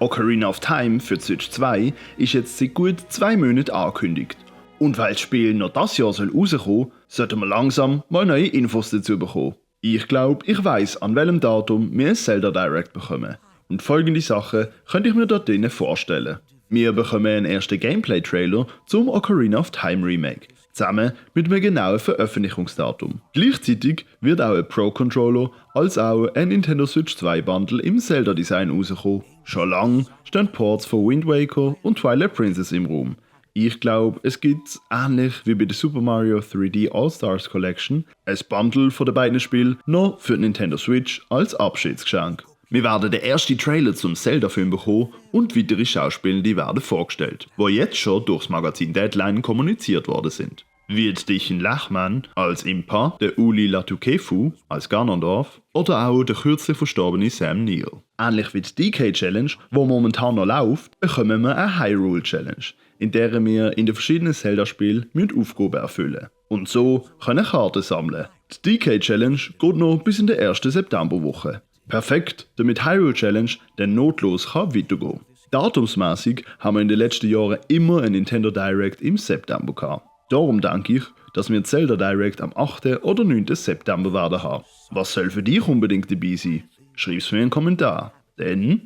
Ocarina of Time für die Switch 2 ist jetzt seit gut 2 Monaten angekündigt. Und weil das Spiel noch dieses Jahr rauskommen soll, sollten wir langsam mal neue Infos dazu bekommen. Ich glaube, ich weiss, an welchem Datum wir ein Zelda Direct bekommen. Und folgende Sachen könnte ich mir dort drinnen vorstellen. Wir bekommen einen ersten Gameplay-Trailer zum Ocarina of Time Remake, zusammen mit einem genauen Veröffentlichungsdatum. Gleichzeitig wird auch ein Pro-Controller als auch ein Nintendo Switch 2 Bundle im Zelda-Design rauskommen. Schon lange stehen Ports von Wind Waker und Twilight Princess im Raum. Ich glaube, es gibt, ähnlich wie bei der Super Mario 3D All-Stars Collection, ein Bundle von den beiden Spielen noch für die Nintendo Switch als Abschiedsgeschenk. Wir werden den ersten Trailer zum Zelda-Film bekommen und weitere Schauspielende werden vorgestellt, die jetzt schon durchs Magazin Deadline kommuniziert worden sind. Wird Dichin Lachman als Impa, der Uli Latukefu als Ganondorf oder auch der kürzlich verstorbene Sam Neill. Ähnlich wie die DK Challenge, die momentan noch läuft, bekommen wir eine Hyrule Challenge, in der wir in den verschiedenen Zelda-Spielen Aufgaben erfüllen müssen. Und so können Karten sammeln. Die DK Challenge geht noch bis in der ersten Septemberwoche. Perfekt, damit Hyrule Challenge dann notlos weitergehen kann. Datumsmäßig haben wir in den letzten Jahren immer ein Nintendo Direct im September gehabt. Darum denke ich, dass wir Zelda Direct am 8. oder 9. September werden haben. Was soll für dich unbedingt dabei sein? Schreib's mir in einen Kommentar. Denn